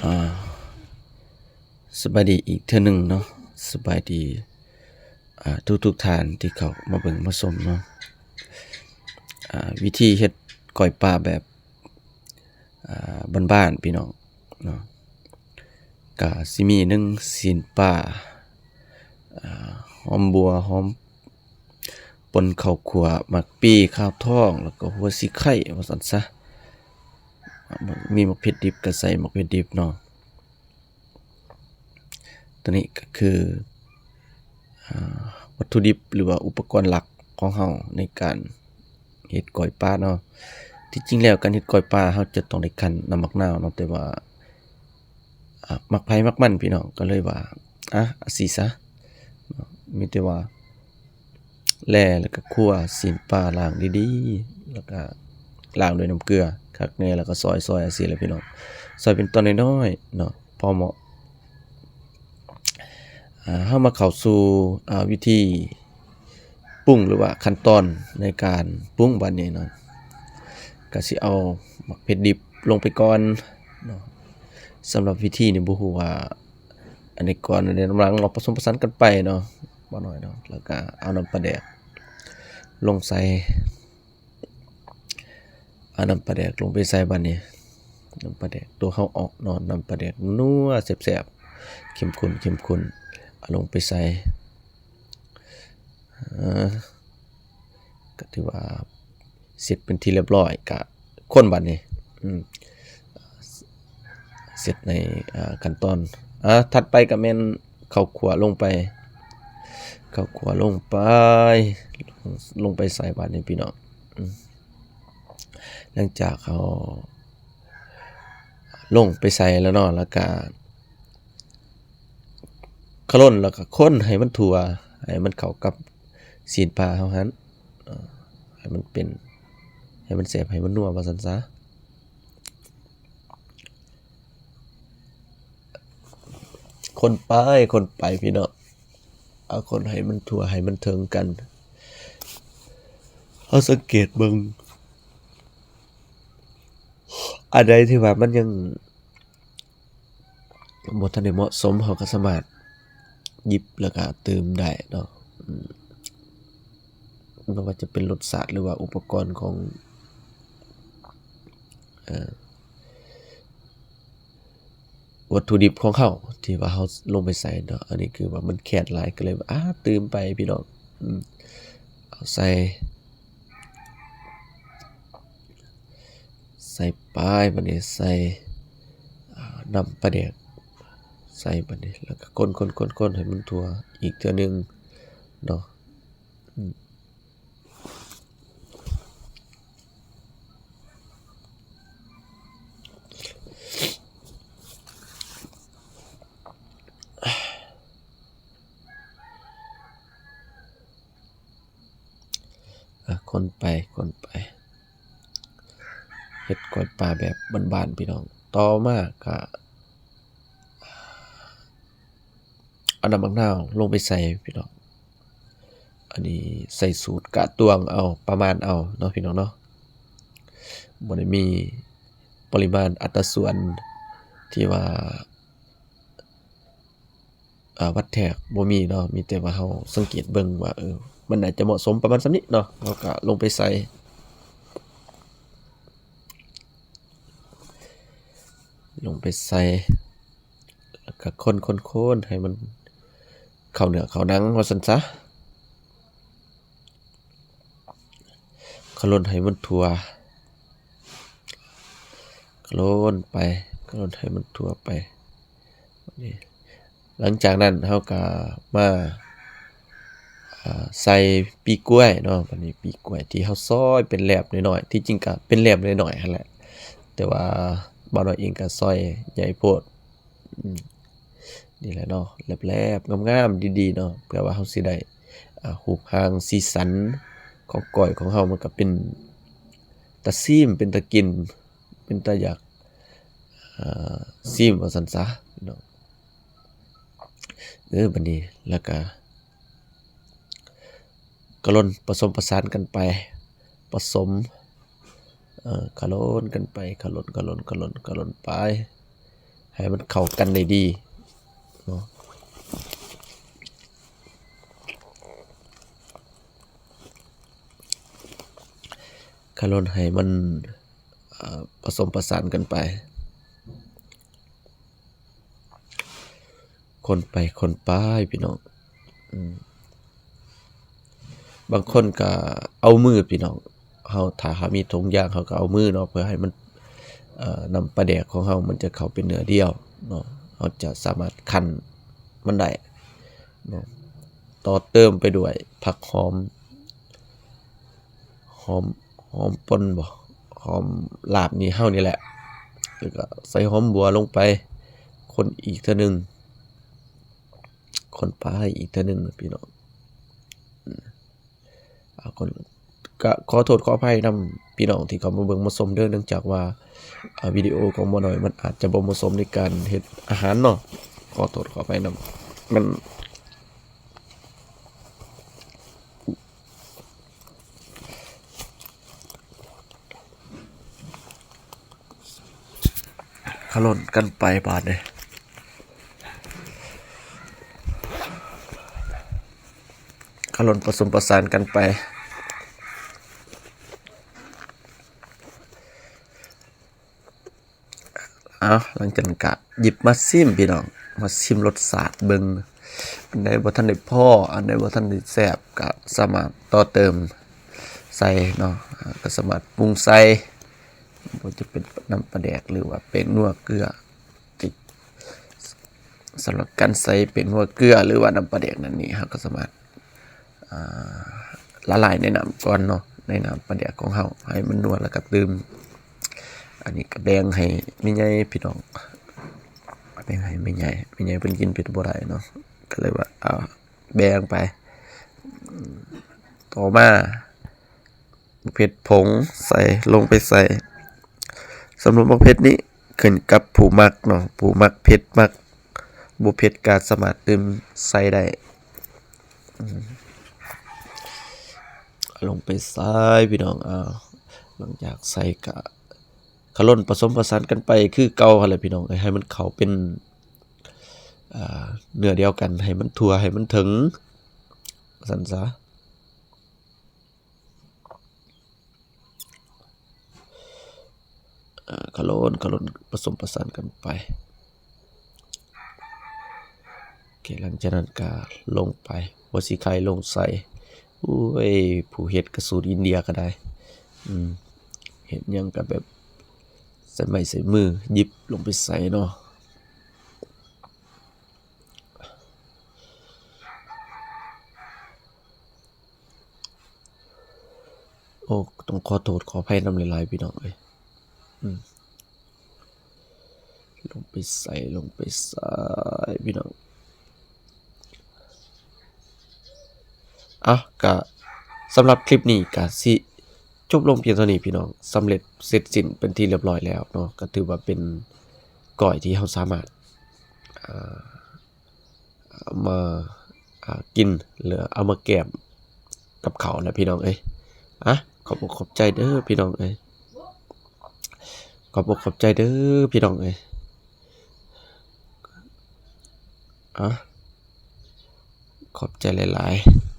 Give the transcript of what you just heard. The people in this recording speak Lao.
ອ່າ ສະບາຍດີອີກເທື່ອໜຶ່ງເນາະ, ສະບາຍດີ ອ່າ ທຸກໆທ່ານທີ່ເຂົ້າມາເບິ່ງມາຊົມເນາະ. ອ່າ ວິທີເຮັດກ້ອຍປາແບບ ອ່າ ບ້ານໆ ພີ່ນ້ອງເນາະ, ກະຊິມີໜຶ່ງ ຊີ້ນປາ ອ່າ ຫອມບົ່ວ ຫອມ ປົ່ນເຂົ້າຂົ້ວ ໝາກປີ ຂ່າວທອງ ແລ້ວກໍຫົວສີໄຄ ວ່າຊັ້ນຊະ. ມີໝາກເຜັດດິບກໍໃສ່ໝາກເຜັດດິບເນາະ. ຕົວນີ້ກໍຄື ອ່າ ວັດຖຸດິບ ຫຼືວ່າອຸປະກອນຫຼັກຂອງເຮົາໃນການເຮັດກ້ອຍປາເນາະ. ທີ່ຈິງແລ້ວການເຮັດກ້ອຍປາ ເຮົາຈະຕ້ອງໄດ້ຄັ້ນນ້ຳໝາກນາວເນາະ, ແຕ່ວ່າ ອ່າ ມັກໃຜມັກມັນພີ່ນ້ອງ, ກໍເລີຍວ່າ ອ່ະ ອາຊີຊະເນາະ. ມີແຕ່ວ່າແລ່ ແລ້ວກໍຄົວຊີ້ນປາລ້າງດີໆ ແລ້ວກໍລ້າງດ້ວຍນ້ຳເກືອຄັກແນ່ ແລ້ວກໍຊອຍໆ ອາຊີແຫຼະພີ່ນ້ອງ, ຊອຍເປັນຕອນນ້ອຍໆເນາະ ພໍເໝາະ. ອ່າ ເຮົາມາເຂົ້າສູ່ ອ່າ ວິທີປຸງ ຫຼືວ່າຂັ້ນຕອນໃນການປຸງບາດນີ້ເນາະ, ກໍຊິເອົາໝາກເຜັດດິບລົງໄປກ່ອນເນາະ. ສຳລັບວິທີນີ້ບໍ່ຮູ້ວ່າ ອັນນີ້ກ່ອນ ອັນນີ້ນຳຫຼັງເນາະ, ປະສົມປະສານກັນໄປເນາະ ບໍ່ນ້ອຍເນາະ, ແລ້ວກໍເອົານ້ຳປາແດກລົງໃສ່. ເອົານ້ຳປາແດກລົງໄປໃສ່ບາດນີ້, ນ້ຳປາແດກໂຕເຮົາອອກເນາະ, ນ້ຳປາແດກນົວແຊບໆ ເຂັ້ມຂຸ້ນ ເຂັ້ມຂຸ້ນ ເອົາລົງໄປໃສ່. ເອີ ກໍຖືວ່າເສັດເປັນທີ່ລຽບຮ້ອຍ, ກະຄົນບາດນີ້ ອືມ ເສັດໃນ ອ່າ ຂັ້ນຕອນ. ອ່າ ຖັດໄປກໍແມ່ນເຂົ້າຂົ້ວລົງໄປ, ເຂົ້າຂົ້ວລົງໄປ ລົງໄປໃສ່ບາດນີ້ພີ່ນ້ອງ. ອືມ ຫຼັງຈາກເຮົາລົງໄປໃສ່ແລ້ວເນາະ, ແລ້ວກະ ຄະລົນ ແລ້ວກໍຄົນໃຫ້ມັນທົ່ວ ໃຫ້ມັນເຂົ້າກັບຊີ້ນປາເຮົາຫັ້ນ ເອີ ໃຫ້ມັນເປັນ ໃຫ້ມັນແຊບ ໃຫ້ມັນນົວ ວ່າຊັ້ນຊະ. ຄົນໄປ ຄົນໄປ ພີ່ນ້ອງ, ເອົາຄົນໃຫ້ມັນທົ່ວ ໃຫ້ມັນເຖິງກັນ. ເຮົາສັງເກດເບິ່ງ ອັນໃດທີ່ວ່າມັນຍັງ ບໍ່ທັນໄດ້ເໝາະສົມ ເຮົາກໍສາມາດຫຍິບແລ້ວກໍຕື່ມໄດ້ເນາະ. ອືມ ບໍ່ວ່າຈະເປັນລົດຊາດ ຫຼືວ່າອຸປະກອນຂອງ ເອີ ວັດຖຸດິບຂອງເຮົາທີ່ວ່າເຮົາລົງໄປໃສ່ເນາະ. ອັນນີ້ຄືວ່າມັນແຄນຫຼາຍ ກໍເລີຍວ່າ ອາ ຕື່ມໄປພີ່ນ້ອງ. ອືມ ເອົາໃສ່ ໃສ່ໄປ ບາດນີ້ໃສ່ ອ່າ ນ້ຳປາແດກໃສ່ ບາດນີ້ ແລ້ວກໍຄົນໆໆໃຫ້ມັນທົ່ວອີກເທື່ອໜຶ່ງເນາະ. ອືມ ອ່າ ຄົນໄປ ຄົນໄປ ເຮັດກ້ອຍປາແບບບ້ານໆ ພີ່ນ້ອງ. ຕໍ່ມາກະ ເອົານ້ຳໝາກນາວລົງໄປໃສ່ພີ່ນ້ອງ. ອັນນີ້ໃສ່ສູດກະຕວງເອົາ ປະມານເອົາເນາະພີ່ນ້ອງເນາະ, ບໍ່ໄດ້ມີປະລິມານອັດຕາສ່ວນທີ່ວ່າ ອ່າ ວັດແທກ ບໍ່ມີເນາະ, ມີແຕ່ວ່າເຮົາສັງເກດເບິ່ງວ່າ ເອີ ມັນໜ້າຈະເໝາະສົມປະມານສ່ຳນີ້ເນາະ, ເຮົາກະລົງໄປໃສ່ ລົງໄປໃສ່ ແລ້ວກໍຄົນໆໆໃຫ້ມັນເຂົ້າເນື້ອເຂົ້າໜັງ ວ່າຊັ້ນຊະ. ຄະລົນໃຫ້ມັນທົ່ວ ຄະລົນໄປ ຄະລົນໃຫ້ມັນທົ່ວໄປ. ນີ້ ຫຼັງຈາກນັ້ນເຮົາກໍມາ ອ່າ ໃສ່ປີກລ້ວຍເນາະ. ບັດນີ້ປີກລ້ວຍທີ່ເຮົາຊອຍເປັນແຫຼບນ້ອຍໆ, ທີ່ຈິງກໍເປັນແຫຼບນ້ອຍໆຫັ້ນແຫຼະ, ແຕ່ວ່າບ່າວນ້ອຍເອງກໍຊອຍໃຫຍ່ໂພດ. ອືມ ນີ້ແຫຼະເນາະ, ແຫຼບໆ ງາມໆ ດີໆ ເນາະ, ເພື່ອວ່າເຮົາຊິໄດ້ ອ່າ ຮູບຮ່າງສີສັນຂອງກ້ອຍຂອງເຮົາ ມັນກໍເປັນຕາຊີມ ເປັນຕາກິນ ເປັນຕາຢາກ ອ່າ ຊີມວ່າຊັ້ນຊະເນາະ. ເອີ ບັດນີ້ແລ້ວກະກະລົນປະສົມປະສານກັນໄປ ປະສົມ ເອີ ຂະຫຼົ່ນກັນໄປ ຂະຫຼົ່ນ ຂະຫຼົ່ນ ຂະຫຼົ່ນ ຂະຫຼົ່ນໄປ ໃຫ້ມັນເຂົ້າກັນໄດ້ດີເນາະ. ຂະຫຼົ່ນໃຫ້ມັນ ເອີ ປະສົມປະສານກັນໄປ ຄົນໄປຄົນໄປພີ່ນ້ອງ. ອືມ ບາງຄົນກະເອົາມືພີ່ນ້ອງ ເຮົາ ຖ້າເຮົາມີຖົງຢາງ ເຮົາກະເອົາມືເນາະ ເພື່ອໃຫ້ມັນ ເອີ ນ້ຳປາແດກຂອງເຮົາມັນຈະເຂົ້າເປັນເນື້ອດຽວເນາະ ເຮົາຈະສາມາດຄັ້ນມັນໄດ້ເນາະ. ຕໍ່ເຕີມໄປດ້ວຍຜັກຫອມ ຫອມ ຫອມປົ່ນບໍ ຫອມລາບນີ້ເຮົານີ້ແຫຼະ ແລ້ວກະໃສ່ຫອມບົ່ວລົງໄປ ຄົນອີກເທື່ອໜຶ່ງ ຄົນປາໃຫ້ອີກເທື່ອໜຶ່ງພີ່ນ້ອງ. ອາ ຄົນ ກະຂໍໂທດຂໍອະໄພນຳພີ່ນ້ອງທີ່ເຂົ້າມາເບິ່ງມາຊົມເດີ ເນື່ອງຈາກວ່າ ອາ ວິດີໂອຂອງໝໍນ້ອຍມັນອາດຈະບໍ່ເໝາະສົມໃນການເຮັດອາຫານເນາະ ຂໍໂທດຂໍອະໄພນຳ. ມັນ ຂະຫຼົ່ນກັນໄປບາດນີ້ ຂະຫຼົ່ນປະສົມປະສານກັນໄປ. ເອົາ ຫຼັງຈາກນັ້ນກະຫຍິບມາຊີມພີ່ນ້ອງ ມາຊີມລົດຊາດເບິ່ງ ອັນໃດບໍ່ທັນໄດ້ພໍ ອັນໃດບໍ່ທັນໄດ້ແຊບ ກະສາມາດຕໍ່ເຕີມໃສ່ເນາະ ກະສາມາດປຸງໃສ່ ບໍ່ວ່າຈະເປັນນ້ຳປາແດກ ຫຼືວ່າແປ້ງນົວເກືອ ສຳລັບການໃສ່ແປ້ງນົວເກືອ ຫຼືວ່ານ້ຳປາແດກນັ້ນນີ້ ເຮົາກະສາມາດ ອ່າ ລະລາຍໃນນ້ຳກ່ອນເນາະ ໃນນ້ຳປາແດກຂອງເຮົາ ໃຫ້ມັນນົວ ແລ້ວກະຕື່ມ. ອັນນີ້ກະແບ່ງໃຫ້ແມ່ໃຫຍ່ພີ່ນ້ອງ ແບ່ງໃຫ້ແມ່ໃຫຍ່ ແມ່ໃຫຍ່ເພິ່ນກິນເຜັດບໍ່ໄດ້ເນາະ ກະເລີຍວ່າ ເອົາ ແບ່ງໄປ. ຕໍ່ມາ ໝາກເຜັດຜົງໃສ່ ລົງໄປໃສ່. ສຳລັບໝາກເຜັດນີ້ຂຶ້ນກັບຜູ້ມັກເນາະ ຜູ້ມັກເຜັດ ມັກບໍ່ເຜັດກະສາມາດຕື່ມໃສ່ໄດ້. ອືມ ລົງໄປໃສ່ພີ່ນ້ອງ. ເອົາ ຫຼັງຈາກໃສ່ກະຂະຫຼົ່ນປະສົມປະສານກັນໄປຄືເກົ່າຫັ້ນແຫຼະພີ່ນ້ອງເອີຍ ໃຫ້ມັນເຂົ້າເປັນ ອ່າ ເນື້ອດຽວກັນ ໃຫ້ມັນທົ່ວ ໃຫ້ມັນເຖິງ ວ່າຊັ້ນຊະ. ອາ ຂະຫຼົ່ນ ຂະຫຼົ່ນປະສົມປະສານກັນໄປ. ໂອເຄ ຫຼັງຈາກນັ້ນກະລົງໄປ ຫົວສີໄຄລົງໃສ່. ໂອ້ຍ ຜູ້ເຮັດກະສູດອິນເດຍກະໄດ້ ອືມ ເຮັດຫຍັງກະແບບໃຊ້ໄມ້ໃຊ້ມືຫຍິບລົງໄປໃສ່ເນາະ. ໂອ້ ຕ້ອງຂໍໂທດຂໍອະໄພນຳຫຼາຍໆ ພີ່ນ້ອງເອີຍ. ອືມ ລົງໄປໃສ່ ລົງໄປໃສ່ ພີ່ນ້ອງ. ເອົາ ກະສຳລັບຄລິບນີ້ກະຊິຈົບລົງພຽງເທົ່ານີ້ ພີ່ນ້ອງ. ສຳເລັດເສັດສິ້ນເປັນທີ່ລຽບຮ້ອຍແລ້ວເນາະ ກະຖືວ່າເປັນກ້ອຍທີ່ເຮົາສາມາດ ເອົາມາ ອ່າ ກິນ ຫຼືເອົາມາແກ້ມກັບເຂົ້າແຫຼະພີ່ນ້ອງເອີຍ. ອະ ຂອບອົກຂອບໃຈເດີພີ່ນ້ອງເອີຍ ຂອບອົກຂອບໃຈເດີພີ່ນ້ອງເອີຍ. ອະ ຂອບໃຈຫຼາຍໆ.